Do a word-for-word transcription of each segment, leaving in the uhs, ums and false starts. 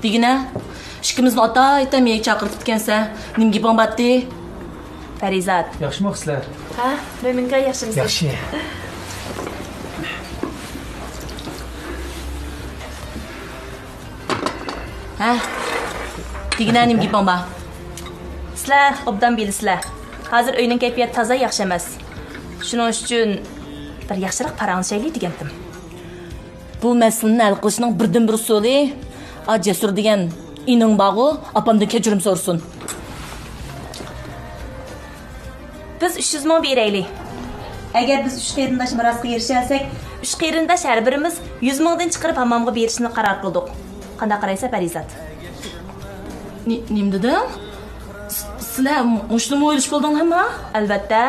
دېگىنە، ئىككىمىزنى ئاتايتەن مېيىگە چاقىرتىپتىكەنسەن. نېمە گېپىڭ بارتى؟ پەرىزات. ياخشىمۇ سىلەر؟ ھە، مۆمىنكا ياخشىمۇسىز؟ ياخشى. ھە؟ دېگىنە نېمە گېپىڭ بار؟ سىلەر ئوبدان بىلىسىلەر. ھازىر ئۆينىڭ كەيپىياتى تازا ياخشى ئەمەس. شۇنىڭ ئۈچۈن بىر ياخشىراق پاراڭلىشايلى دېگەنتىم. بۇ مەسىلىنى ھەل قىلىشنىڭ بىردىنبىر ئۇسۇلى، ئا، جەسۇر دېگەن ئىنىڭ بارغۇ، ئاپامدىن كەچۈرۈم سورىسۇن. بىز ئۈچ يۈز مىڭ بېرەيلى. ئەگەر بىز ئۈچ قېرىنداش مىراسقا ئېرىشەلىسەك، ئۈچ قېرىنداش ھەر بىرىمىز يۈز مىڭدىن چىقىرىپ ھاممامغا بېرىشنى قارار قىلدۇق. قانداق قارايسەن، پەرىزات؟ نې-، نېمە دېدىڭ؟ س-، سىلەر مۇشۇنىمۇ ئويلىشىپ بولدۇڭلارمۇ؟ ئەلۋەتتە.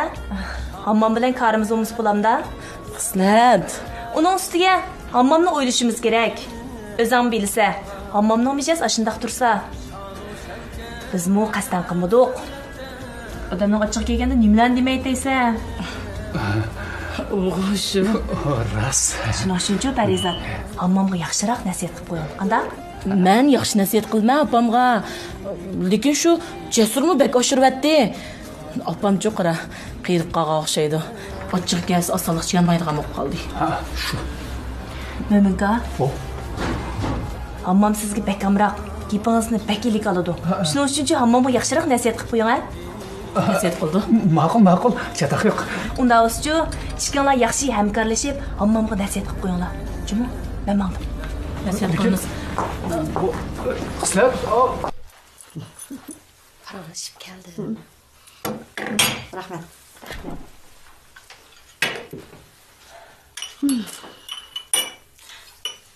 ھاممام بىلەن كارىمىز بولمىسا بولامدا؟ خىسلەت. ئۇنىڭ ئۈستىگە ھاممامنى ئويلىشىمىز كېرەك. ئۆزۈڭ بىلىسەن، ھاممامنىڭ مىجەزى ئاشۇنداق تۇرسا. بىزمۇ قەستەن قىلمىدۇق. ئادەمنىڭ ئاچچىقى كەلگەندە نېمىلەرنى دېمەيتەيسەن؟ ئوغۇشۇم. راست. شۇنىڭ ئۈچۈنچۇ، پەرىزات، ھاممامغا ياخشىراق نەسىھەت قىلىپ قويۇڭ. قانداق؟ مەن ياخشى نەسىھەت قىلىمەن ئاپامغا. لېكىن شۇ جەسۇرمۇ بەك ئاشۇرۇۋەتتى. ئاپامچۇ قارا، قېرىپ قالغان ئوخشايدۇ. ئاچچىقى كەلسە ئاسانلىقچە يانمايدىغان بولۇپ قالدى. ھە، شۇ. مۆمىنكا. ئو. ھاممام سىزگە بەك ئامراق، گېپىڭىزنى بەك ئىلىك ئالىدۇ. ھە. شۇنىڭ ئۈچۈنچۇ ھاممامغا ياخشىراق نەسىھەت قىلىپ قويۇڭ، ھە؟ نەسىھەت قىلدى. ماقۇل، ماقۇل، چاتاق يوق. ئۇنداق بولسىچۇ، ئىككىڭلار ياخشى ھەمكارلىشىپ، ھاممامغا نەسىھەت قىلىپ قويۇڭلار. جۇمۇ، مەن ماڭدىم. نەسىھەت قىلىمىز. خىسلەت. پاراڭلىشىپ كەلدىم. رەھمەت.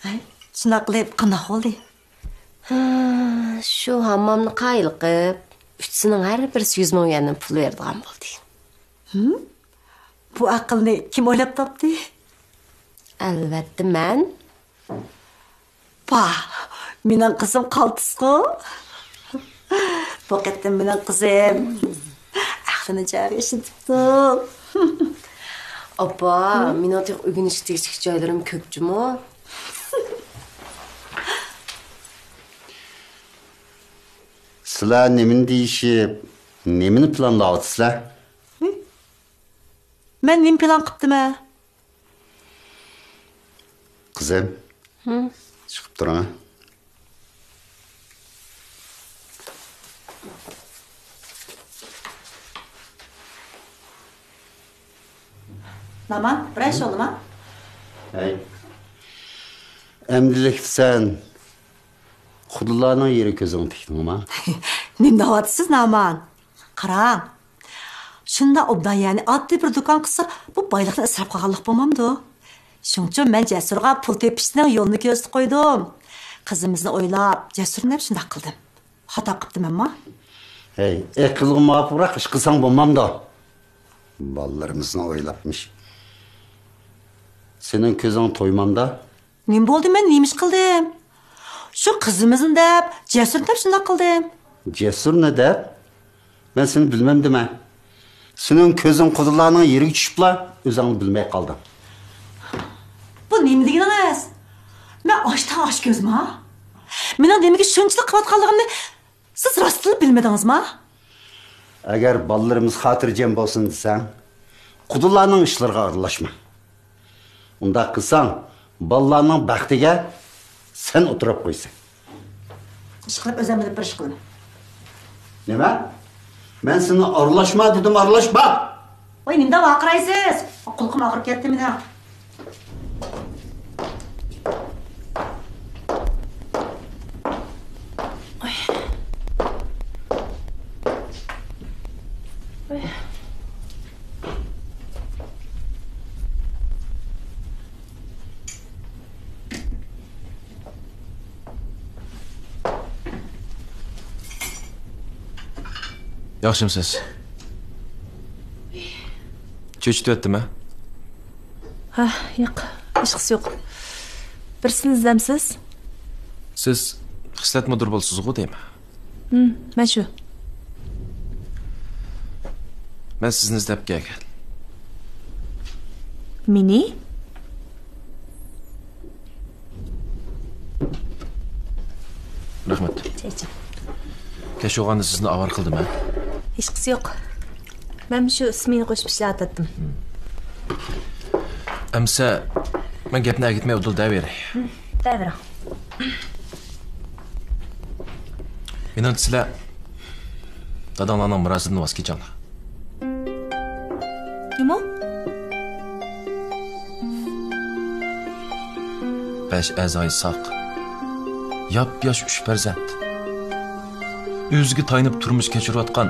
ھەي، شۇنداق قىلىپ قانداق بولدى؟ ھا، شۇ ھاممامنى قايىل قىپ، ئۈچىسىنىڭ ھەر بىرسى يۈز مىڭ يۈەندىن پۇل بېرىدىغان بولدى. ھىم؟ بۇ ئەقىلنى كىم ئويلاپ تاپتى؟ ئەلۋەتتە مەن. پاھ، مېنىڭ قىزىم قالتىسقۇ. بۇ قېتىم مېنىڭ قىزىم ئەقلىنى جايىغا ئىشلىتىپتۇ. ئاپا، مېنىڭ تېخى ئۆگىنىشكە تېگىشلىك جايلىرىم كۆپ جۇمۇ. سىلەر نېمىنى دېيىشىپ، نېمىنى پىلانلاۋاتىسىلەر؟ مەن نېمە پىلان قىپتىمەن؟ قىزىم، ھە؟ چىقىپ تۇرۇڭ. نامان، بىرەر ئىش بولدىما؟ ھەي. ئەمدىلىكتە سەن قۇدىلارنىڭ يېرىگە كۆزۈڭنى تىكتىڭما؟ نېمە دەۋاتىسىز، نامان؟ قاراڭ، شۇنداق ئوبدان، يەنى ئاددىي بىر دۇكان قىلسا، بۇ بايلىقنى ئىسراپ قىلغانلىق بولمامدۇ؟ شۇڭچۇ مەن جەسۇرغا پۇل تېپىشنىڭ يولىنى كۆرسىتىپ قويدۇم. قىزىمىزنى ئويلاپ، جەسۇرنى دەپ شۇنداق قىلدىم. خاتا قىپتىمەنما؟ ھەي، ئەقىلگە مۇۋاپىقراق ئىش قىلساڭ بولمامدۇ؟ بالىلىرىمىزنى ئويلاپمىش. سېنىڭ كۆزۈڭ تويمامدا؟ نېمە بولدى، مەن نېمە ئىش قىلدىم؟ شۇ قىزىمىزنى دەپ، جەسۇرنى دەپ شۇنداق قىلدىم. جەسۇرنى دەپ؟ مەن سېنى بىلمەمدىمەن. سېنىڭ كۆزۈڭ قۇدىلارنىڭ يېرىگە چۈشۈپلا، ئۆزۈڭنى بىلمەي قالدىڭ. بۇ نېمە دېگىنىڭىز؟ مەن ئاچتىن ئاچ كۆزما؟ مېنىڭ نېمىگە شۇنچىلىك قىلىۋاتقانلىقىمنى سىز راستتىنلا بىلمىدىڭىزما؟ ئەگەر بالىلىرىمىز خاتىرجەم بولسۇن دېسەڭ، قۇدىلارنىڭ ئىشلىرىغا ئارىلاشما. ئۇنداق قىلساڭ، بالىلارنىڭ بەختىگە سەن ئولتۇرۇپ قويىسەن. ئىشقىلىپ ئۆزۈم بىلىپ بىر ئىش قىلىمەن. نېمە؟ مەن سېنى ئارىلاشما دېدىم، ئارىلاشما! ۋاي، نېمىدەپ ۋارقىرايسىز؟ قۇلىقىم ئاغرىپ كەتتى مېنىڭ. ياخشىمسىز؟ چۆچۈتۈۋەتتىمە؟ ھە، ياق، ھېچقىسى يوق. بىرسىنى ئىزدەمسىز؟ سىز خىسلەت مۇدىر بولىسىزغۇ دەيمەن. ھىم، مەن شۇ. مەن سىزنى ئىزدەپ كەلگەن. مېنى؟ رەھمەت. چاي ئىچىڭ. كەچ بولغاندا سىزنى ئاۋارە قىلدىم، ھە؟ ھېچقىسى يوق. مەن شۇ ئىسمىنى قوشۇپ ئىشلەۋاتاتتىم. ئەمسە، مەن گەپنى ئەگىتمەي ئۇدۇل دەۋېرەي. دەۋېرىڭ. مېنىڭچە سىلەر داداڭلارنىڭ مىراسىدىن ۋاز كېچىڭلار. نېمە؟ بەش ئەزايى ساق، ياپياش ئۈچ پەرزەنت، ئۆزىگە تايىنىپ تۇرمۇش كەچۈرۈۋاتقان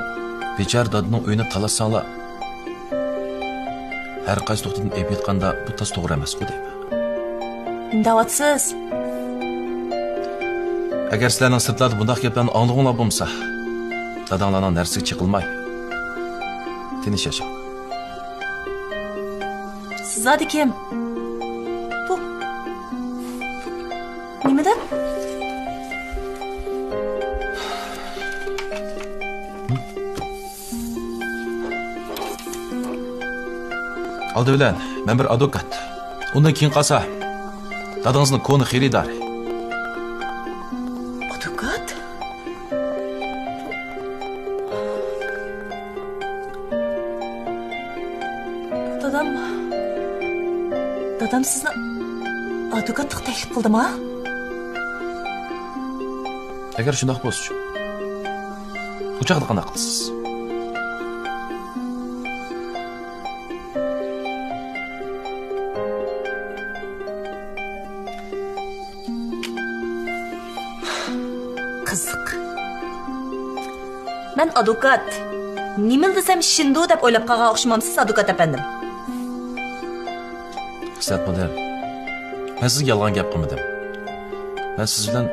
بىچارە دادىنىڭ ئۆيىنى تالاشساڭلار، ھەر قايسى نۇقتىدىن ئېلىپ ئېيتقاندا، بۇ تاس توغرا ئەمەسقۇ دەيمەن. نېمە دەۋاتىسىز؟ ئەگەر سىلەرنىڭ سىرتلاردا بۇنداق گەپلەرنى ئاڭلىغۇڭلار بولمىسا، داداڭلارنىڭ نەرسىگە چېقىلماي، تىنچ ياشاڭ. سىز زادى كىم؟ بۇ نېمە دەپ؟ ئالدى بىلەن، مەن بىر ئادۋوكات. ئۇندىن كېيىن قالسا، دادىڭىزنىڭ كونا خېرىدارى. ئادۋوكات؟ دادام، دادام سىزنى ئادۋوكاتلىققا تەكلىپ قىلدىما؟ ئەگەر شۇنداق بولسىچۇ، ئۇ چاغدا قانداق قىلىسىز؟ قىزىق. مەن ئادۋوكات. نېمىلا دېسەم ئىشىنىدۇ دەپ ئويلاپ قالغان ئوخشىمامسىز، ئادۋوكات ئەپەندىم؟ خىزمەت مۇدىر، مەن سىزگە يالغان گەپ قىلمىدىم. مەن سىز بىلەن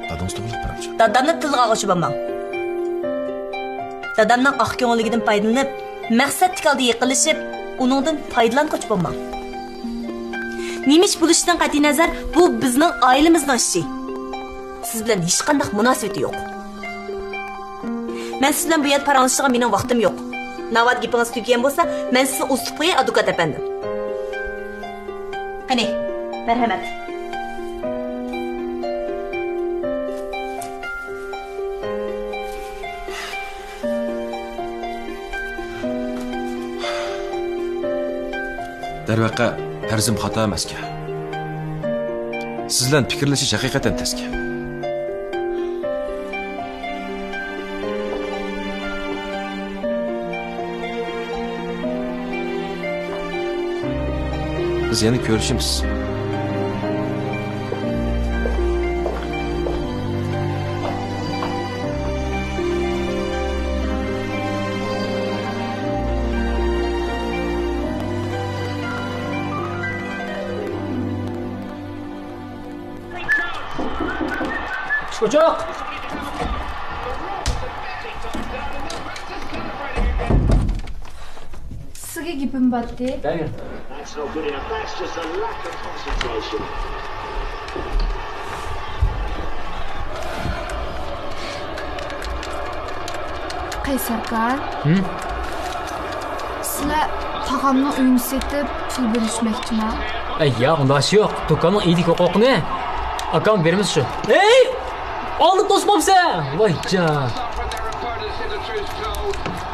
دادىڭىز توغرىلىق بىر ئاچا. دادامنى تىلغا ئالغۇچى بولماڭ. دادامنىڭ ئاق كۆڭۈللۈكىدىن پايدىلىنىپ، مەقسەتلىك ھالدا يېقىنلىشىپ، ئۇنىڭدىن پايدىلانغۇچى بولماڭ. نېمە ئىش بولۇشىدىن قەتئىينەزەر، بۇ بىزنىڭ ئائىلىمىزنىڭ ئىشى. سىز بىلەن ھېچقانداق مۇناسىۋىتى يوق. مەن سىز بىلەن بۇ يەردە پاراڭلىشىدىغان مېنىڭ ۋاقتىم يوق. ناۋادا گېپىڭىز تۈگىگەن بولسا، مەن سىزنى ئۇزىتىپ قوياي، ئادۋوكات ئەپەندىم. قېنى، مەرھەمەت. دەرۋەقە، پەرىزىم خاتا ئەمەسكەن. سىز بىلەن پىكىرلىشىش ھەقىقەتەن تەسكەن. بىز يەنە كۆرۈشىمىز. ئۇچۇق! سىزگە گېپىم بارتى. قەيسەر ئاكا. ھىم؟ سىلەر تاغامنىڭ ئۆيىنى سېتىپ پۇل بۆلۈشمەكچىما؟ ئەي ياق، ئۇنداق ئىش يوق. دۇكاننىڭ ئىگىلىك ھوقۇقىنى ئاكام بېرىمىز شۇ. ئەي! ئالدىپ توسمامسەن! ۋاي جان!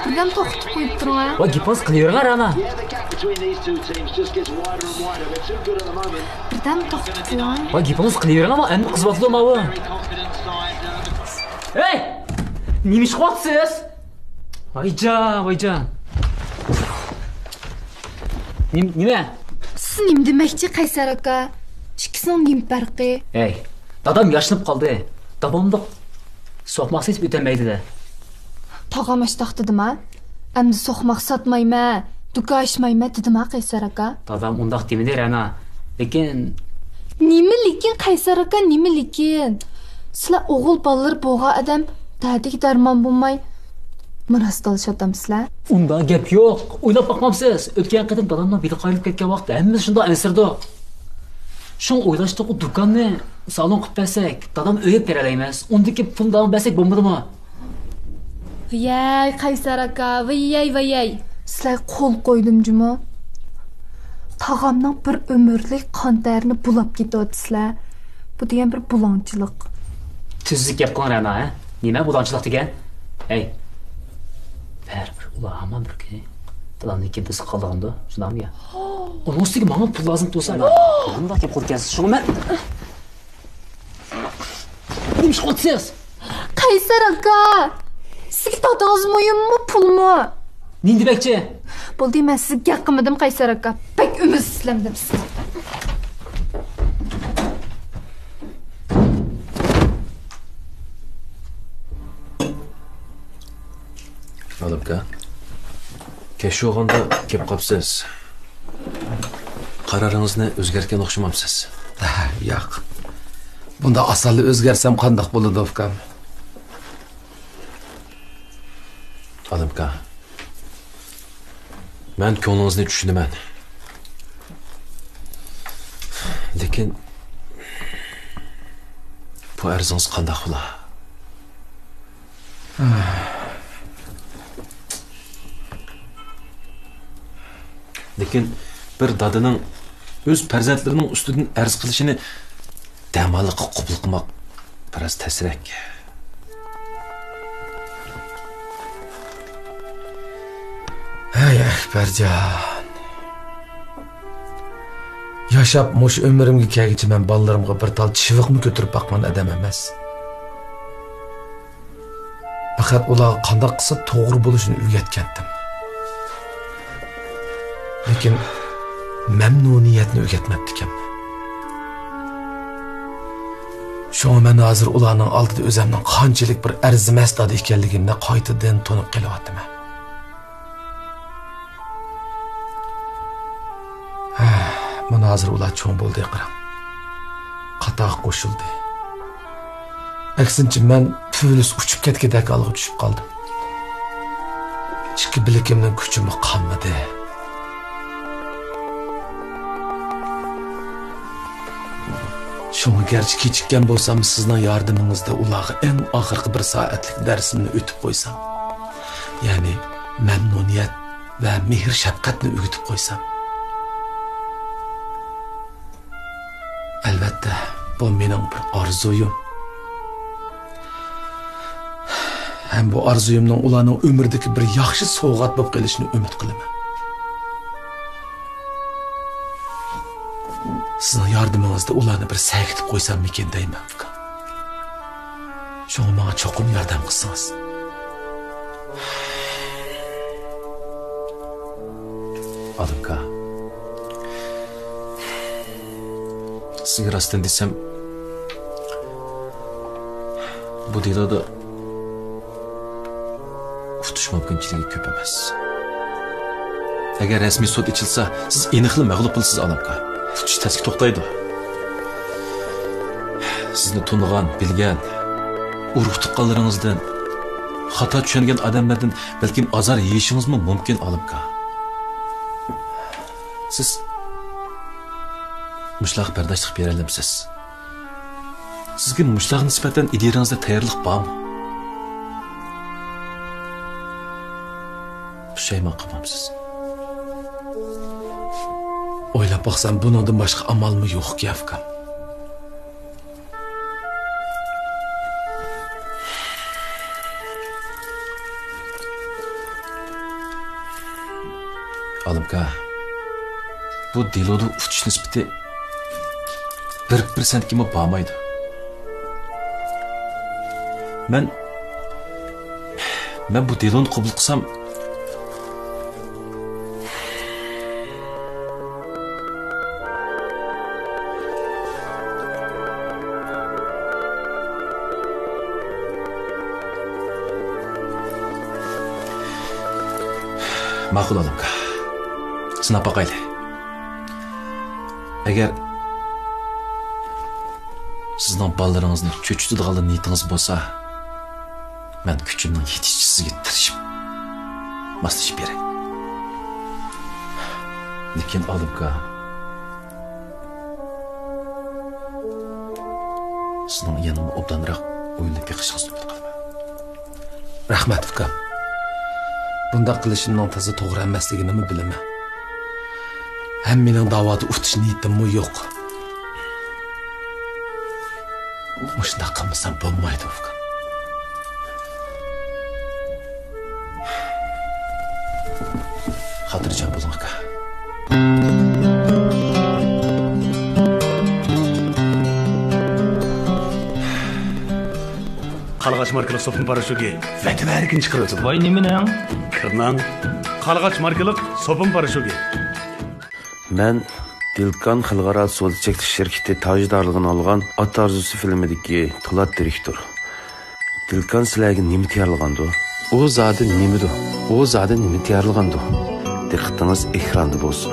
بىردەم توختىتىپ قويۇپ تۇرۇڭ ھە. ۋاي گېپىڭىز قىلىۋېرىڭ ھە رانا. بىردەم توختىتىپ قويۇڭ. ۋاي گېپىڭىز قىلىۋېرىڭ ئەمما ئەمدى قىزىۋاتىدۇ ماۋۇ. ھەي! نېمە ئىش قىلىۋاتىسىز؟ ۋايجان، ۋايجان. نېم-، نېمە؟ سىز نېمە دېمەكچى، قەيسەر ئاكا؟ ئىككىسىنىڭ نېمە پەرقى؟ ھەي، دادام ياشىنىپ قالدى. داۋاملىق سوقماق سېتىپ ئۆتەلمەيدۇ-دە. تاغام ئاشتاق دېدىما؟ ئەمدى سوقماق ساتمايمەن، دۇكان ئاچمايمەن دېدىما، قەيسەر ئاكا؟ دادام ئۇنداق دېمىدى، رەنا. لېكىن. نېمە لېكىن، قەيسەر ئاكا، نېمە لېكىن؟ سىلەر ئوغۇل بالىلىرى بولغان ئادەم دەردىگە دەرمان بولماي، مىراس تالىشىۋاتامسىلەر؟ ئۇنداق گەپ يوق. ئويلاپ باقمامسىز؟ ئۆتكەن قېتىم دادامنىڭ بېلى قايرىلىپ كەتكەن ۋاقىتتا ھەممىمىز شۇنداق ئەنسىرىدۇق. شۇڭا ئويلاشتۇق، ئۇ دۇكاننى سالون قىلىپ بەرسەك، دادام ئۆيگە كىرەلەيمىز. ئۇندىن كېيىن پۇل داۋام بەرسەك بولمىدىمۇ؟ ۋىيەي، قەيسەر ئاكا، ۋىيەي، ۋىيەي. سىلەرگە قول قويدۇم جۇمۇ. تاغامنىڭ بىر ئۆمۈرلۈك قان تەرىنى بۇلاپ كېتىۋاتىسىلەر. بۇ دېگەن بىر بۇلاڭچىلىق. ئۆزىگە گەپ قىلىڭ رەنا، ھە؟ نېمە بۇداڭچىلىق دېگەن؟ ھەي، بەرىبىر ئۇلار ھامان بىر كۈنى دادامنىڭ كىمتىسىغا قالىدىغاندۇ، شۇنداقمۇ يا؟ ئۇنىڭ ئۈستىگە ماڭا پۇل لازىم تۇرسا، نېمانداق گەپ قىلىدىكەنسىز؟ شۇڭا مەن نېمە ئىش قىلىۋاتىسىز؟ قەيسەر ئاكا، سىزگە تاتىڭىز مۇھىممۇ، پۇلمۇ؟ نېمە دېمەكچى؟ بولدى، مەن سىزگە گەپ قىلمىدىم، قەيسەر ئاكا. بەك ئۈمىدسىزلەندىم سىزدىن. ئالىمكا، كەچ بولغاندا كېلىپ قاپسىز. قارارىڭىزنى ئۆزگەرتكەن ئوخشىمامسىز؟ ياق. بۇنداق ئاسانلا ئۆزگەرسەم قانداق بولىدۇ، ئۇكام؟ ئالىمكا، مەن كۆڭلىڭىزنى چۈشىنىمەن. لېكىن بۇ ئەرزىڭىز قانداق بولا؟ لېكىن بىر دادىنىڭ ئۆز پەرزەنتلىرىنىڭ ئۈستىدىن ئەرز قىلىشىنى دەماللىققا قوبۇل قىلماق بىراز تەسرەك. ھەي، ئەكبەرجان. ياشاپ مۇشۇ ئۆمرۈمگە كەلگۈچە مەن بالىلىرىمغا بىر تال چىۋىقمۇ كۆتۈرۈپ باققان ئادەم ئەمەس. پەقەت ئۇلارغا قانداق قىلسا توغرا بولۇشىنى ئۆگەتكەنتىم. لېكىن مەمنۇنىيەتنى ئۆگەتمەپتىكەن. شۇڭا مەن ھازىر ئۇلارنىڭ ئالدىدا ئۆزۈمنىڭ قانچىلىك بىر ئەرزىمەس دادا ئىكەنلىكىمنى قايتىدىن تونۇپ قېلىۋاتىمەن. ھە، مانا ھازىر ئۇلار چوڭ بولدى، قاراڭ. قاتارغا قوشۇلدى. ئەكسىنچە، مەن پۈۋلۈس ئۇچۇپ كەتكۈدەك ھالغا چۈشۈپ قالدىم. ئىككى بىلىكىمنىڭ كۈچىمۇ قالمىدى. شۇڭا گەرچە كېچىككەن بولسام، سىزنىڭ ياردىمىڭىزدە ئۇلارغا ئەڭ ئاخىرقى بىر سائەتلىك دەرسىمنى ئۆتۈپ قويسام، يەنى مەمنۇنىيەت ۋە مېھىر-شەپقەتنى ئۆگىتىپ قويسام. ئەلۋەتتە، بۇ مېنىڭ بىر ئارزۇيۇم. ھەم بۇ ئارزۇيۇمنىڭ ئۇلارنىڭ ئۆمرىدىكى بىر ياخشى سوۋغات بولۇپ قېلىشىنى ئۈمىد قىلىمەن. سىزنىڭ ياردىمىڭىزدە ئۇلارنى بىر سەگىتىپ قويساممىكىن دەيمەن، ئۇكام. شۇڭا ماڭا چوقۇم ياردەم قىلسىڭىز. ئالىمكا، سىزگە راستىنى دېسەم، بۇ دېلودا ئۇتۇش مۇمكىنچىلىكى كۆپ ئەمەس. ئەگەر رەسمىي سوت ئېچىلسا، سىز ئېنىقلا مەغلۇپ بولىسىز، ئالىمكا. ئۇتۇش تەسكە توختايدۇ. سىزنى تونۇغان، بىلگەن، ئۇرۇق-تۇغقانلىرىڭىزدىن، خاتا چۈشەنگەن ئادەملەردىن بەلكىم ئازار يېيىشىڭىزمۇ مۇمكىن، ئالىمكا. سىز مۇشۇلارغا بەرداشلىق بېرەلەمسىز؟ سىزگە مۇشۇلارغا نىسبەتەن ئىدىيەڭىزدە تەييارلىق بارمۇ؟ پۇشايمان قىلمامسىز؟ ئويلاپ باقسام، بۇنىڭدىن باشقا ئامالمۇ يوق ئىكەن، ئۇكام. ئالىمكا، بۇ دېلودا ئۇتۇش نىسبىتى بىر پىرسەنتكىمۇ بارمايدۇ. مەن، مەن بۇ دېلونى قوبۇل قىلسام، ماقۇل، ئالىمكا. سىناپ باقايلى. ئەگەر سىزنىڭ بالىلىرىڭىزنى چۆچۈتىدىغانلا نىيىتىڭىز بولسا، مەن كۈچۈمنىڭ يېتىشىچە سىزگە تىرىشىپ ماسلىشىپ بېرەي. لېكىن، ئالىمكا، سىزنىڭ يەنىمۇ ئوبدانراق ئويلىنىپ بېقىشىڭىزنى ئۈمىد قىلىمەن. رەھمەت، ئۇكام. بۇنداق قىلىشىمنىڭ تازا توغرا ئەمەسلىكىنىمۇ بىلىمەن. ھەم مېنىڭ داۋادا ئۇتۇش نىيىتىممۇ يوق. مۇشۇنداق قىلمىسام بولمايدۇ، ئۇكام. خاتىرجەم بولۇڭ، ئاكا. قالغاچ ماركىلىق سوپۇن پاراشوكى ۋەتىۋەرىكىنى چىقىرىۋېتىدۇ. ۋاي، نېمىنىڭ؟ كىرناڭ. قالغاچ ماركىلىق سوپۇن پاراشوكى. مەن دىلكان خەلقئارا سودا چەكلىك شىركىتى تاجدارلىقىنى ئالغان ئات ئارزۇسى فىلىمىدىكى پولات دىرېكتور. دىلكان سىلەرگە نېمە تەييارلىغاندۇ؟ ئۇ زادى نېمىدۇ؟ ئۇ زادى نېمە تەييارلىغاندۇ؟ دىققىتىڭىز ئېكراندا بولسۇن.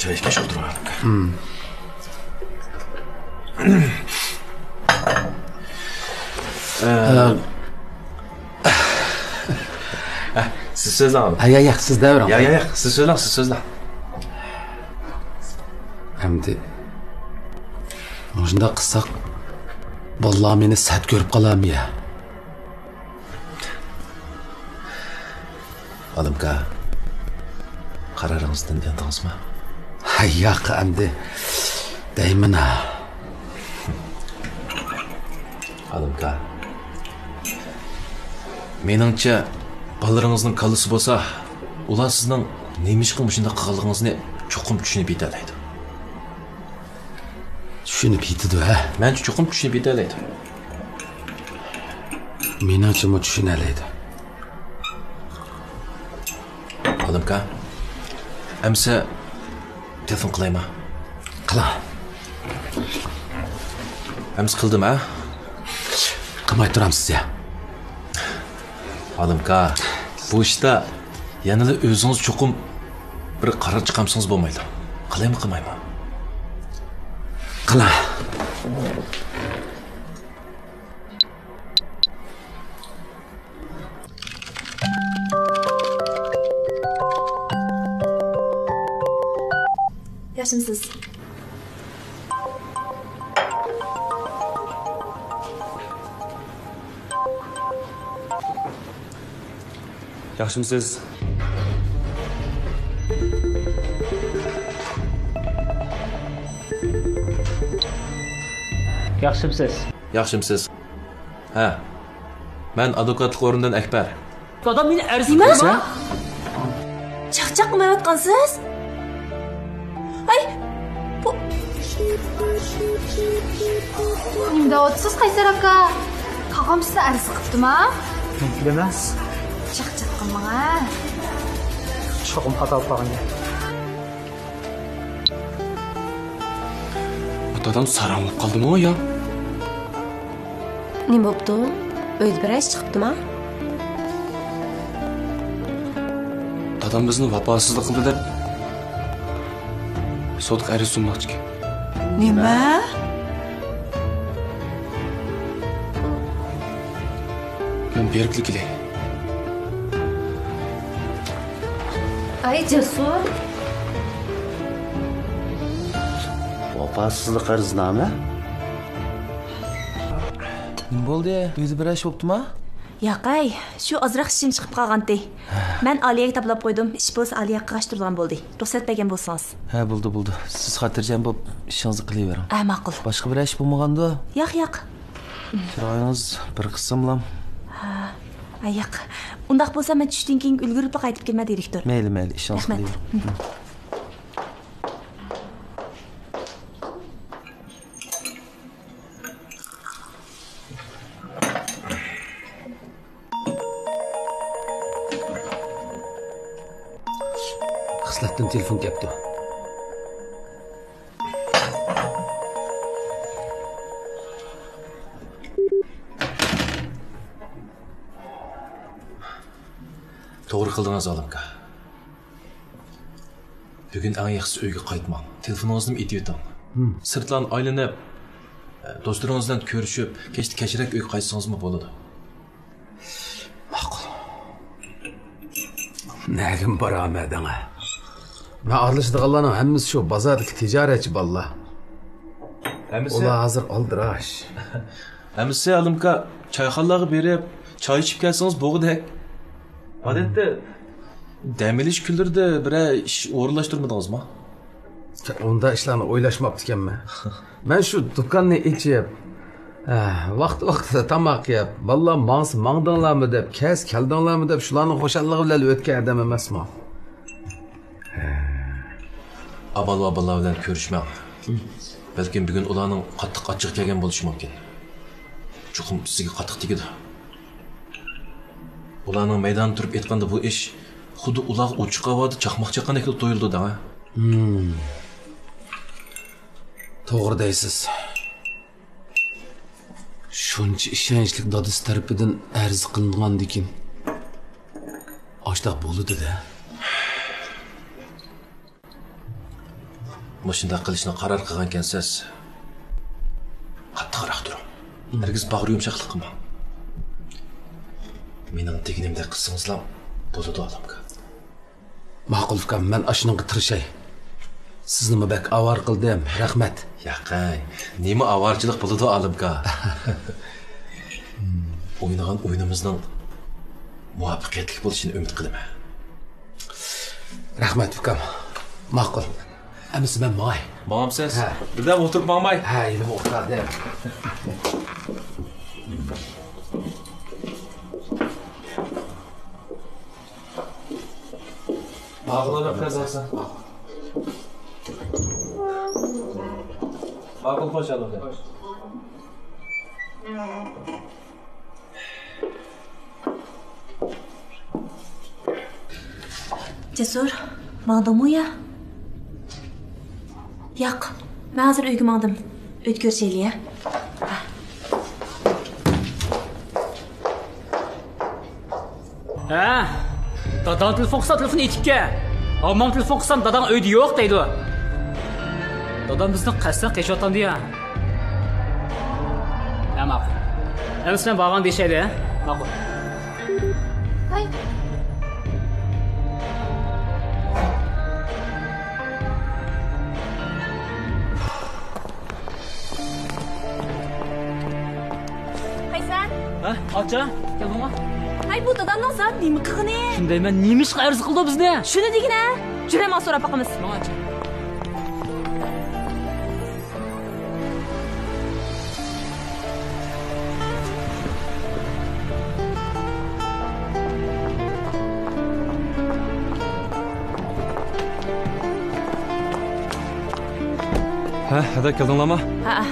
چاي ئىچكەچ ئولتۇرۇڭ. سىز سۆزلەڭ. ھە، ياق، ياق، سىز دەۋرىڭ. ياق، ياق، ياق، سىز سۆزلەڭ، سىز سۆزلەڭ. ئەمدى مۇشۇنداق قىلساق، بالىلار مېنى سەت كۆرۈپ قالارمۇ يا؟ ئالىمكا، قارارىڭىزدىن ياندىڭىزمۇ؟ ھە، ياق، ئەمدى دەيمەن ھە. ئالىمكا، مېنىڭچە، بالىلىرىڭىزنىڭ كاللىسى بولسا، ئۇلار سىزنىڭ نېمىشقا مۇشۇنداق قىلغانلىقىڭىزنى چوقۇم چۈشىنىپ يېتەلەيدۇ. چۈشىنىپ يېتىدۇ ھە؟ مەنچە چوقۇم چۈشىنىپ يېتەلەيدۇ. مېنىڭچىمۇ چۈشىنەلەيدۇ. ئالىمكا، ئەمسە تېلېفون قىلايما؟ قىلىڭ. ئەمسە قىلدىم ھە؟ قىلماي تۇرامسىز يا؟ ئالىمكا، بۇ ئىشتا يەنىلا ئۆزىڭىز چوقۇم بىر قارار چىقارمىسىڭىز بولمايدۇ. قىلايمۇ، قىلمايمۇ؟ قىلىڭ. ياخشىمۇسىز؟ ياخشىمۇسىز؟ ياخشىمۇسىز؟ ياخشىمۇسىز؟ ھە، مەن ئادۋوكاتلىق ئورنىدىن ئەكبەر. دادام مېنى ئەرز قىلدى. نېمە؟ چاقچاق قىلمايۋاتقانسىز؟ ھەي، بۇ نېمە دەۋاتىسىز، قەيسەر ئاكا؟ قاغام سىزنى ئەرز قىپتىما؟ مۇمكىن ئەمەس. چاقچاق قىلماڭ ھە. چوقۇم خاتا بولۇپ قالغان گەپ. دادام ساراڭ بولۇپ قالدىمۇ يا؟ نېمە بوپتۇ؟ ئۆيدە بىر ئىش چىقىپتىما؟ دادام بىزنى ۋاپاسىزلىق قىلدى دەپ سوتقا ئەرز سۇنماقچىكەن. نېمە؟ مەن بېرىپلا كېلەي. ئاي جەسۇر. ۋاپاسىزلىق ئەرزنامە؟ نېمە بولدى؟ ئۆيدە بىر ئىش بوپتىما؟ ياقەي، شۇ ئازراق ئىشىم چىقىپ قالغانتى. مەن ئالىيەگە تاپىلاپ قويدۇم. ئىش بولسا ئالىيە قىلغاچ تۇرىدىغان بولدى. رۇخسەت بەرگەن بولسىڭىز. ھە، بولدى، بولدى. سىز خاتىرجەم بولۇپ ئىشىڭىزنى قىلىۋېرىڭ. ھە، ماقۇل. باشقا بىر ئىش بولمىغاندۇ؟ ياق، ياق. چىرايىڭىز بىر قىسىملام. ھە، ياق. ئۇنداق بولسا مەن چۈشتىن كېيىن ئۈلگۈرۈپلا قايتىپ كېلىمەن، دىرېكتور. مەيلى، مەيلى، ئىشىڭىزنى قىلىۋېرىڭ. خىسلەتتىن تېلېفون كەپتۇ. توغرا قىلدىڭىز، ئالىمكا. بۈگۈن ئەڭ ياخشىسى ئۆيگە قايتماڭ. تېلېفونىڭىزنىمۇ ئېتىۋېتىڭ. سىرتلارنى ئايلىنىپ، دوستلىرىڭىز بىلەن كۆرۈشۈپ، كەچتە كەچرەك ئۆيگە قايتسىڭىزمۇ بولىدۇ. ماقۇل. نەگىمۇ بارامەن دەڭە. مەن ئارىلىشىدىغانلارنىڭ ھەممىسى شۇ بازاردىكى تىجارەتچى بالىلار. ھەممىسى؟ ئۇلار ھازىر ئالدىراش. ھەممىسى ئالىمكا چايخانىلارغا بېرىپ، چاي ئىچىپ كەلسىڭىز بولغۇدەك. ئادەتتە دەم ئېلىش كۈنلىرىدە بىرەر ئىش ئورۇنلاشتۇرمىدىڭىزمۇ؟ ئۇنداق ئىشلارنى ئويلاشماپتىكەنمەن. مەن شۇ دۇكاننى ئېچىپ، ھە، ۋاقتى-ۋاقتىدا تاماق يەپ، بالىلار ماڭسا ماڭدىڭلارمۇ دەپ، كەلسە كەلدىڭلارمۇ دەپ، شۇلارنىڭ خۇشاللىقى بىلەن ئۆتكەن ئادەم ئەمەسمۇ. ئاۋۋال بالىلار بىلەن كۆرۈشمەڭ. بەلكىم بۈگۈن ئۇلارنىڭ قاتتىق ئاچچىقى كەلگەن بولۇشى مۇمكىن. چوقۇم سىزگە قاتتىق تېگىدۇ. ئۇلارنىڭ مەيداندا تۇرۇپ ئېيتقاندا بۇ ئىش خۇددى ئۇلارغا ئوچۇق ھاۋادا چاقماق چاققاندەكلا تۇيۇلىدۇ دەڭە. ھىم. توغرا دەيسىز. شۇنچە ئىشەنچلىك دادىسى تەرىپىدىن ئەرز قىلىنغاندىكىن ئاشۇنداق بولىدۇ-دە. مۇشۇنداق قىلىشنى قارار قىلغانكەنسىز، قاتتىقراق تۇرۇڭ. ھەرگىز باغرى يۇمشاقلىق قىلماڭ. مېنىڭ دېگىنىمدەك قىلسىڭىزلا بولىدۇ، ئالىمكا. ماقۇل ئۇكام، مەن ئاشۇنىڭغا تىرىشاي. سىزنىمۇ بەك ئاۋارە قىلدىم، رەھمەت. ياقەي، نېمە ئاۋارىچىلىق بولىدۇ، ئالىمكا؟ ئوينىغان ئويۇنىمىزنىڭ مۇۋەپپەقىيەتلىك بولۇشىنى ئۈمىد قىلىمەن. رەھمەت ئۇكام. ماقۇل. ئەمىسە مەن ماڭاي. ماڭامسىز؟ ھە. بىردەم ئولتۇرۇپ ماڭماي. ھە، يېنىمغا ئولتۇراي. ماقۇل، رەھمەت. ماقۇل، خوش كەلدىڭ. جەسۇر، ماڭدىڭمۇ يا؟ ياق، مەن ھازىر ئۆيگە ماڭدىم. ئۆيدە كۆرۈشەيلى يا. ھە؟ داداڭ تېلېفون قىلسا تېلېفون ئېتىپكەن. ھاممام تېلېفون قىلسام داداڭ ئۆيدە يوق دەيدۇ. دادام بىزدىن قەستەن قېچىۋاتامدۇ يا؟ ھە، ماقۇل. ئەمىسە مەن بارغان دېيىشەيلى، ھە؟ ماقۇل. ھاي. قەيسەر. ھە، ئاچا، كەلدىڭمۇ؟ ھاي، بۇ دادامنىڭ زادى نېمە قىلغىنى؟ شۇنى دەيمەن، نېمىشقا ئەرز قىلدى بىزنى؟ شۇنى دېگىنە. جۈرە، ماڭا سوراپ باقىمىز. ماڭا ئاچا. ھە، ھەدە كەلدىڭلارمۇ؟ ھەئە.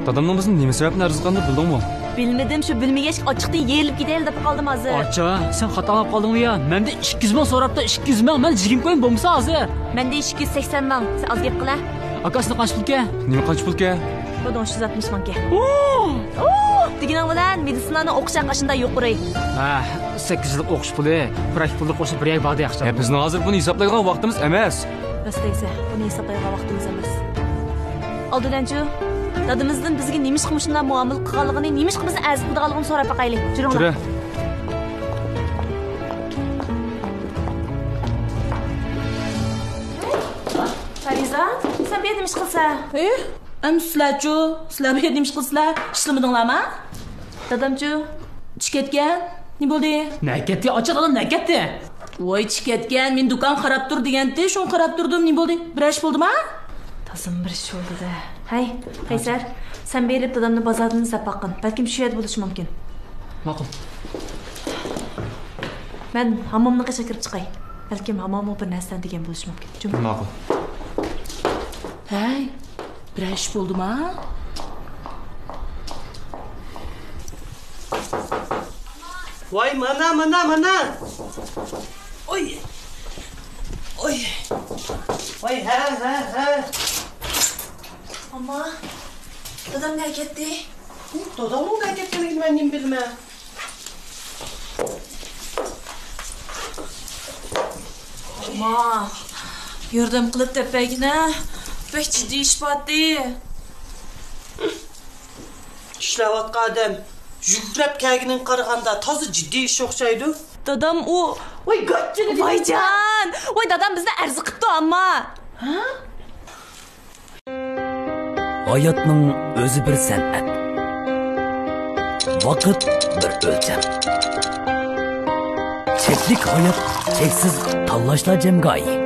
دادامنىڭ بىزنى نېمە سەۋەبتىن ئەرز قىلغىنىنى بىلدىڭمۇ؟ بىلمىدىم، شۇ بىلمىگەچكە ئاچچىقتىن يېرىلىپ كېتەيلى دەپ قالدىم ھازىر. ئاچا، سەن خاتا ئاڭلاپ قالدىڭمۇ يا؟ مەندىن ئىككى يۈز مىڭ سوراپتۇ، ئىككى يۈز مىڭ. مەن جىگىم كويۇم بولمىسا ھازىر. مەندە ئىككى يۈز سەكسەن مىڭ. سەن ئاز گەپ قىلە. ئاكا، ئەسلى قانچە پۇلكەن؟ نېمە قانچە پۇلكەن؟ بۇ ئۈچ يۈز ئاتمىش مىڭكەن. ئوو! ئوو! دېگىنىڭ بىلەن مېدىتسىنانىڭ ئوقۇش ھەققى ئاشۇنداق يۇقىرى. ھە، سەككىز يىللىق ئوقۇش پۇلى، پراكتىك پۇلى قوشۇپ بىر يەرگە باردى ياخشى. ھە، بىزنىڭ ھازىر بۇنى ھېسابلايدىغان ۋاقتىمىز ئەمەس. راست دەيسەن، بۇنى ھېسابلايدىغان ۋاقتىمىز ئەمەس. ئالدىنچۇ، دادىمىزدىن بىزگە نېمىشقا مۇشۇنداق مۇئامىلە قىلغانلىقىنى، نېمىشقا بىزنى ئەرز قىلىدىغانلىقىنى سوراپ باقايلى. جۈرۈڭلار. جۈرە. پەرىزات، سەن بۇ يەردە نېمە ئىش قىلىسەن؟ ئى، ئەمدى سىلەرچۇ؟ سىلەر بۇ يەردە نېمە ئىش قىلىسىلەر؟ ئىشلىمىدىڭلارما؟ دادامچۇ؟ چىقىپ كەتكەن. نېمە بولدى؟ نەگە كەتتى؟ ئاچا، دادام نەگە كەتتى؟ ۋاي، چىقىپ كەتكەن، مېنى دۇكان قاراپ تۇر دېگەنتى، شۇڭا قاراپ تۇردۇم. نېمە بولدى؟ بىر ئىش بولدىما؟ تازىمۇ بىر ئىش بولدى-دە. ھەي، قەيسەر، سەن بېرىپ دادامنى بازاردىن ئىزدەپ باققىن. بەلكىم شۇ يەردە بولۇشى مۇمكىن. ماقۇل. مەن ھاممامنىڭ قېشىغا كىرىپ چىقاي. بەلكىم ھامماممۇ بىر نەرسىلەرنى دېگەن بولۇشى مۇمكىن. جۇمۇ. ماقۇل. ھەي، بىرەر ئىش بولدىما؟ ۋاي، مانا، مانا، مانا. ئوي. ئوي. ۋاي، ھە، ھە، ھە. ئاما، دادام نەگە كەتتى؟ دادامنىڭ نەگە كەتكەنلىكىنى مەن نېمە بىلىمەن؟ ئاما، ياردەم قىلىپ دەپ بەرگىنە. بەك جىددىي ئىش بارتى. ئىشلەۋاتقان ئادەم يۈگرەپ كەلگىنىگە قارىغاندا تازا جىددىي ئىش ئوخشايدۇ. دادام ئۇ. ۋاي، گاچچىنى. ۋايجان! ۋاي، دادام بىزنى ئەرز قىپتۇ، ئامما. ھە؟ ھاياتنىڭ ئۆزى بىر سەنئەت. ۋاقىت بىر ئۆلچەم. چەكلىك ھايات، چەكسىز تاللاشلار جەمگاھى.